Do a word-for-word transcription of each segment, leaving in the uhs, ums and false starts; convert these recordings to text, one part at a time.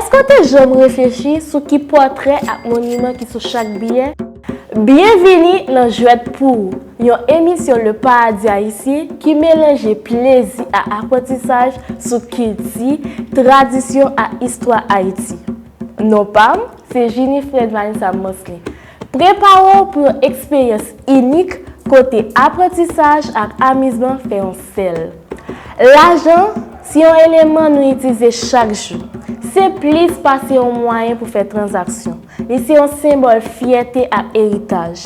Èske w te janm reflechi sou ki pòtrè ak moniman ki sou chak biyè? Byenvini nan Jwèt pou ou, yon emisyon Le Paradis Haïtien ki melanje plezi ak aprantisaj sou kilti, tradisyon ak istwa Ayiti. Non pa m, se Ginifred Vanessa Mansley. Prepare w pou yon eksperyans inik kote aprantisaj ak amizman fè yon sèl. Lajan se yon eleman nou itilize chak jou. Se plis pase yon mwayen pou fè tranzaksyon. Li se yon senbòl fyète ak eritaj.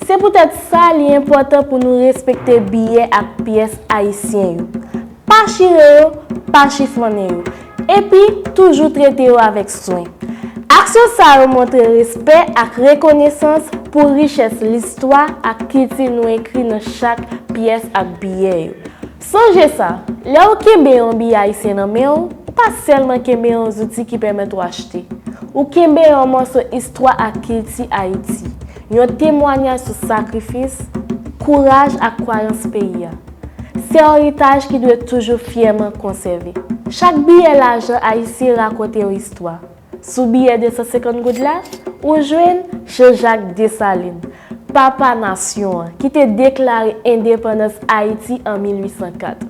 Se poutèt sa li enpòtan pou nou respekte biyè ak pyès ayisyen yo. Pa chire yo, pa chifonnen yo, epi toujou trete yo avèk swen. Aksyon sa yo montre respè ak rekonesans pou richès listwa ak kilti nou ekri nan chak pyès ak biyè yo. Sonje sa, lè w kenbe yon biyè ayisyen nan men w, ou pa sèlman kenbe yon zouti ki pèmèt ou achte. Ou kenbe yon mòso istwa ak kilti Ayiti, yon temwayaj sou sakrifis, kouraj ak kwayans peyi a. Se yon eritaj ki dwe toujou fyèman konsève. Chak biyè lajan ayisyen rakonte yon istwa. Sou biyè de san senkant goud la, ou jwenn Jean-Jacques Dessalines, papa nasyon an, ki te deklare endepandans Ayiti an mil uit san kat.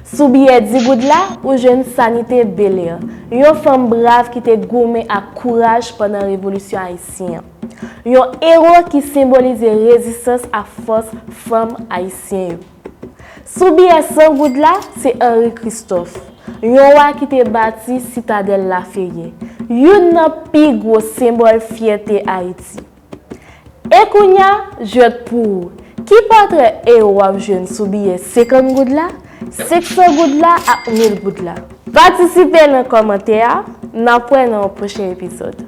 Sou biyè dis goud la, ou jwenn Sanité Belair, yon fanm brav ki te goumen ak kouraj pandan Revolisyon Ayisyen an. Yon ewo ki senbolize rezistans ak fòs fanm ayisyen yo. Sou biyè san goud la, se Henri Christophe, yon wa ki te bati Sitadèl Laferyè, youn nan pi gwo senbòl fyète Ayiti. E kounye a, jwèt pou ou. Ki pòtrè ewo w ap jwenn sou biyè senkant goud la, senk san goud la ak mil goud la? Patisipe nan kòmantè a, n ap wè nan yon pwochen epizòd.